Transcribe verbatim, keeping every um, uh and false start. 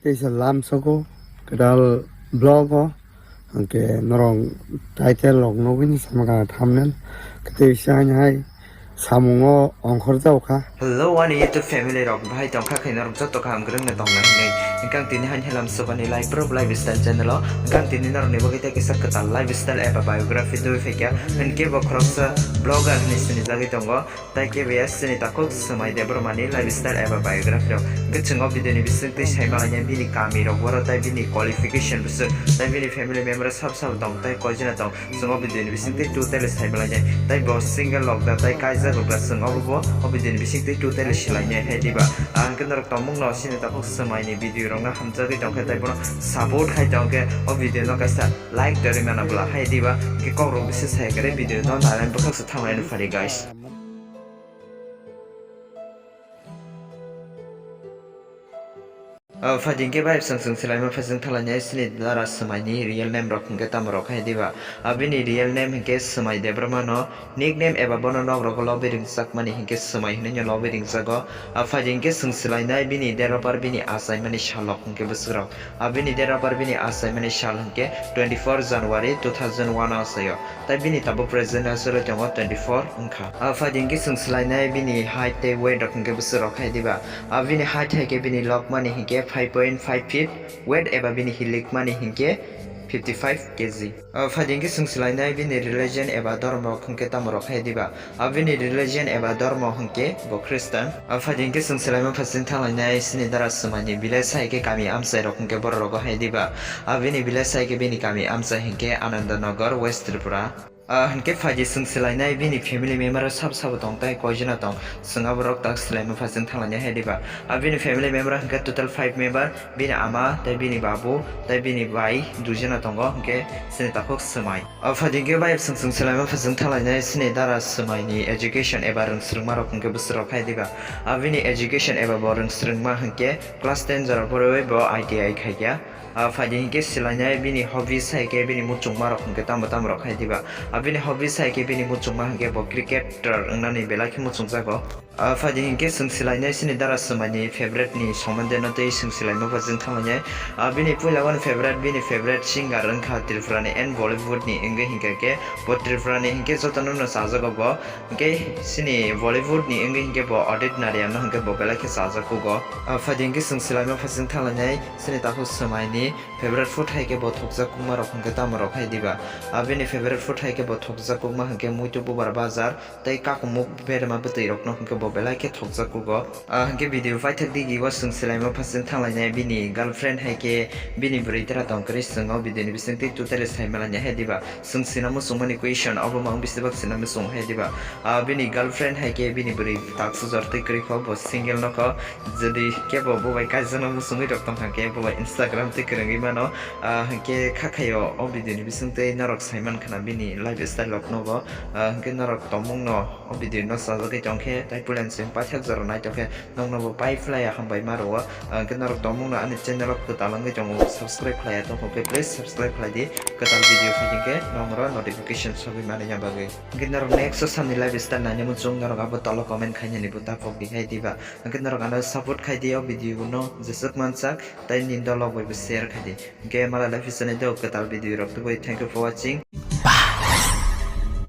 Teisa lamsoko kwtal vlog o, hwnkhe norok title rok nugwi ni sama thumbnail. Teisa hai samungo ongkhor jao kha. Hello, ani YouTube family rok, bahai tongkha khe norok joto kaham kwrwngno tongna hinwi. Hwnkhe ang tini hai helam sobani life pro lifestyle channel o, hwnkhe ang tini norokni bagwi tei kisa kwtal lifestyle eba biography tubui phaikha. Hwnkhe bo khoroksa blogger hinwi sinijagwi tongo. Tai kebs chini takhuk Swmai Debbarmani lifestyle eba biography rok. Hwnkhe chwng o video ni bisingtwi saimalainai bini kami rok boro tai bini qualification bwswk tai bini family member sab sab tong tai koijana tong. Chwng o video ni bisingtwi totally saimalainai. Tai bo single rok da tai kaijak rok da chwng o bo o video ni bisingtwi totally silainai hai diba. Ang khe norok tongmung no chini takhuk Swmai ni video rok no hamjagwi tongkhe tai bono support khai tongkhe o video no kaisa like dori mana bwla hai diba. Hwnkhe kok rok bisi sai kare video no nai bwkhak se thanglai nw phari guys. Ah, phaidi hwnkhe bai bwsang chwng swlaima phasing thalainai chini dara Swmai ni real name rok hwnkhe tamo rok hai diba? Ah, bini real name hwnkhe Swmai Debbarma no nickname eba bono nok rogo lobi ringjakmani hwnkhe Swmai hinwi no lobi ringjago. Ah, phaidi hwnkhe chwng swlainai bini date of birth bini achaimani salok hwnkhe bwswk rok. Ah, bini date of birth bini achaimani sal hwnkhe twenty four January two thousand one o achaio. Tai bini tabuk present o chwrai tongo twenty four wngkha. Ah, phaidi hwnkhe chwng swlainai bini height tei weight rok hwnkhe bwswk rok hai diba. Ah, bini height hai khe bini lokmani hwnkhe five point five feet, weight eba bini hilikmani hwnkhe fifty five K G. Ah, phaidi hwnkhe chwng swlainai bini religion eba dhormo hwnkhe tamo rok hai diba. Ah, bini religion eba dhormo hwnkhe bo Christian. Ah, phaidi hwnkhe chwng swlaima phasing thanglainai chini dara Swmai ni village hai khe kami amchai rok hwnkhe borok rogo hai diba. Ah, bini village hai khe bini kami amchai hwnkhe Anandanagar, West Tripura. Ah, hwnkhe phaidi chwng swlainai bini family member sabo sabo tong tai koijana tong, chwng aborok tak swlaima phasing thanglainai hai diba. Ah, bini family member hwnkhe total five member, bini ama tei bini babu tei bini bai duijana tongo, hwnkhe chini takhuk Swmai. Ah, phaidi hwnkhe bai chwng chwng swlaima phasing thanglainai chini dara Swmai ni education eba rwngswrwngma rok hwnkhe bwswk rok hai diba. Ah, bini education eba bo rwngswrwngma hwnkhe class ten jora porwi bo I T I khaikha. Ah, phaidi hwnkhe swlainai bini hobbies hai khe bini muchungma rok hwnkhe tamo tamo rok hai diba. Ah, bini hobbies hai khe bini muchungma hwnkhe bo cricketer wngnani belai khe muchungjago. Ah, phaidi hwnkhe chwng swlainai chini dara Swmai ni favorite ni somonde no tei chwng swlaima phasing thanglainai. Ah, bini puila wani favorite, bini favorite singer wngkha Tripura ni and Bollywood ni wngwi hwnkhe khe bo Tripura ni hwnkhe jotono no chajago bo. Hwnkhe chini Bollywood ni wngwi hwnkhe bo Udit Narayan no hwnkhe bo belai khe chajak kugo. Ah, phaidi hwnkhe chwng swlaima phasing thanglainai chini takhuk Swmai ni favorite food hai khe bo thokjak kukma rok hwnkhe tamo rok hai diba. Ah, bini favorite food hai khe bo thokjak kukma hwnkhe muitu bubar bajar tei kakumuk berma bwtwi rok no hwnkhe bo belai khe thokjak kugo. Ah, hwnkhe video paithak digi o chwng swlaima phasing thanglainai bini girlfriend hai khe bini bwrwi tera tong kwrwi chwng o video ni bisingtwi totally saimalainai hai diba. Chwng sina muchungmani question obo mang bisi bak sina muchung hai diba. Ah, bini girlfriend hai khe bini bwrwi tak sujor twi kwrwi kho, bo single no kho. Jodi kebo bo bai kaijakna muchungwi rok tong kha khe bo bai Instagram twi kwrwngwi mano. Ah, hwnkhe kha khaio o video ni bisingtwi norok saiman khna bini lifestyle rok no bo. Ah, hwnkhe norok tongmung no o video no chajagwi tong khe tai puila ni simi paithak jora nai tong khe nokno bo pai phlai ya hambai ma rwo. Ah, hwnkhe norok tongmung no ani channel o kwtal wngwi tongo, subscribe khlai ya tong khe please subscribe khlai di. Kwtal video phai khe nokno notification sogwi mani ya bagwi. Hwnkhe norok next o samni lifestyle naina muchung norok abo tolo comment khainani bo ta pok di hai diba. Hwnkhe norok ano support khai di o video no jeswk mansak tei nini dolok bai bo share khai di. Hwnkhe malai lifestyle ni do kwtal video rok tubui. Thank you for watching.